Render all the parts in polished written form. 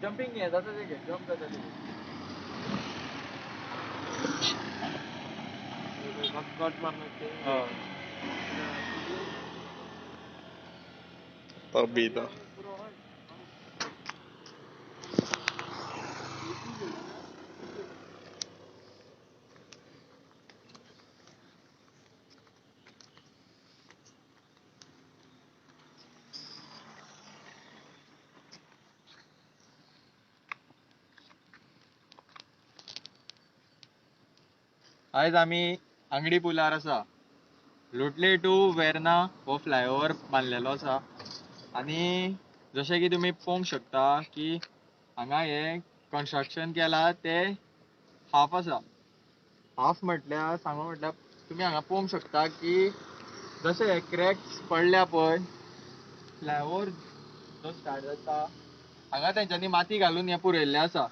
Jumping हे जाता ते जंप जाता ते. Pabida. आयज आमी आंगडी पुलार आसा. लोटले टू वेर्ना हो फ्लायओवर बांदलेलो आसा आनी जशें की तुमी पळोवंक शकता की हांगा हे कन्स्ट्रक्शन केलां तें हाफ आसा. हाफ म्हटल्यार सांगू म्हटल्यार तुमी हांगा पळोवंक शकता की जशे हे क्रॅक्स पडल्या पळय फ्लायओवर जो स्टार्ट जाता हांगा तेंच्यांनी माती घालून हें पुरयल्लें आसा.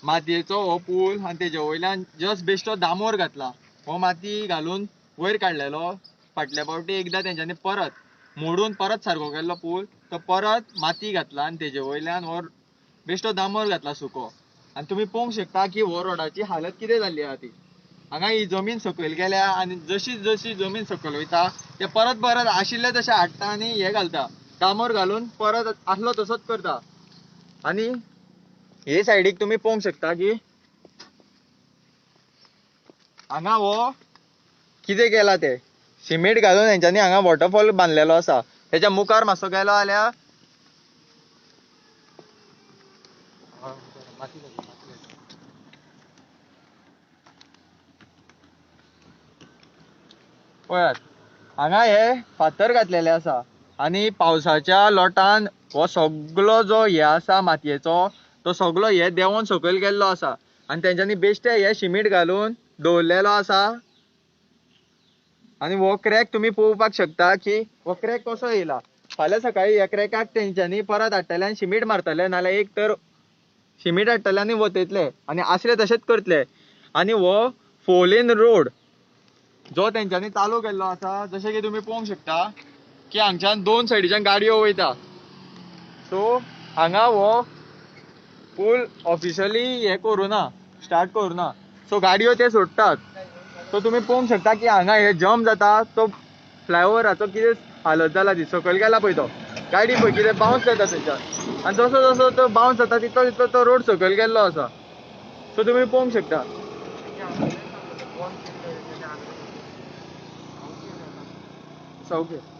मातयेचो हो पूल आनी तेजे वयल्यान जस्ट बेश्टो दामोर घातला. हो माती घालून वयर काडलेलो. फाटल्या फावटी एकदां तेंच्यांनी परत मोडून परत सारको केल्लो पूल, तो परत माती घातला आनी तेजे वयल्यान हो बेश्टो दामोर घातला सुको. आनी तुमी पळोवंक शकता की हो रोडाची हालत कितें जाल्ली आहा ती. हांगा ही जमीन सकयल गेल्या आनी जशी जशी जमीन सकयल वयता ते परत परत आशिल्ले तशें हाडटा आनी हे घालता, डामोर घालून परत आसलो तसोच करता. आनी हे सायडीक तुमी पळोवंक शकता की हांगा हो कितें केला ते सिमेंट घालून हेंच्यांनी हांगा वॉटरफॉल बांदलेलो आसा. तेच्या मुखार मातसो गेलो जाल्यार पळयात हांगा हे फातर घातलेले आसा आनी पावसाच्या लोटान हो सगलो जो हे आसा मातयेचो तो सगलो हे देंवोन सकयल गेल्लो आसा आनी तेंच्यांनी बेश्टे हे शिमीट घालून दवरलेलो आसा. आनी हो क्रॅक तुमी पळोवपाक शकता की हो क्रॅक कसो येयला. फाल्यां सकाळी ह्या क्रॅकाक तेंच्यांनी परत हाडटले आनी शिमीट मारतले, नाल्यार एक तर शिमीट हाडटले आनी वतयतले आनी आसले तशेंच करतले. आनी हो 4 लेन रोड जो तेंच्यांनी चालू केल्लो आसा, जशें की तुमी पळोवंक शकता की हांगच्यान दोन सायडीच्यान गाडयो वयता. सो हांगा हो पूल ऑफिशियली हे करूना, स्टार्ट करूना, सो गाडयो ते सोडटात. सो तुमी पळोवंक शकता की हांगा हे जम्प जाता तो फ्लायओवराचो कितें हालत जाला ती. सकयल गेला पळय तो गाडी पळय कितें बाउन्स जाता थंयच्यान आनी जसो जसो तो बाउन्स जाता तितलो तितलो तो रोड सकयल गेल्लो आसा. सो तुमी पळोवंक शकता. ओके.